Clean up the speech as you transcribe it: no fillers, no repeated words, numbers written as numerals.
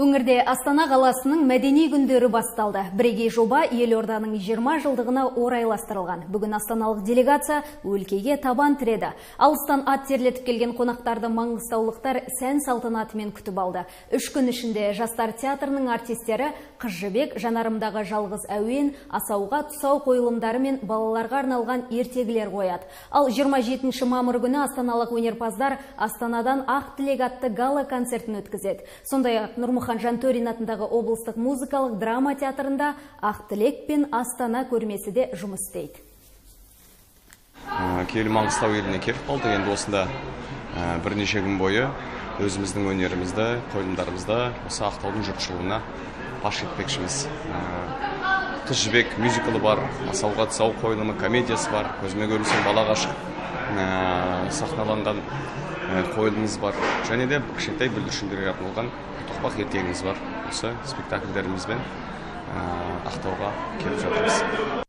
Өңірде Астана қаласының мәдени күндері басталды. Бірегей жоба елорданың 20 жылдығына орайластырылған. Бүгін астаналық делегация өлкеге табан тіреді. Алыстан ат терлетіп келген қонақтарды маңғыстаулықтар сән салтанатымен күтіп алды. 3 күн ішінде Жастар театрының артистері Қыз Жібек, Жанарымдағы жалғыз әуен, Асауға тұсау қойылымдары мен балаларға арналған ертегілер қояды. Ал 27 мамыр күні астаналық өнерпаздар Астанадан Ақ тілек атты гала концертін өткізеді. Сондай-ақ Нұрмұхан Жантөрин атындағы облыстық музыкалық драма театрында Ақ тілек пен Астана көрмесі де жұмыс істейді. Киелі Маңғыстау еліне келіп қалдық. Енді осында бірнеше күн бойы өзіміздің өнерімізді, қойылымдарымызды осы Ақтаудың жұртшылығына паш етпекшіміз. Қыз Жібек мюзиклі бар, Асауға тұсау қойылымы, комедиясы бар, Көзіме көрінсең бала ғашық сахналанған қойылымымыз бар. Және де кішкентай бүлдіршіндерге арналған тоқпақ ертегіміз бар. Осы спектакльдерімізбен Ақтауға келіп жатырмыз.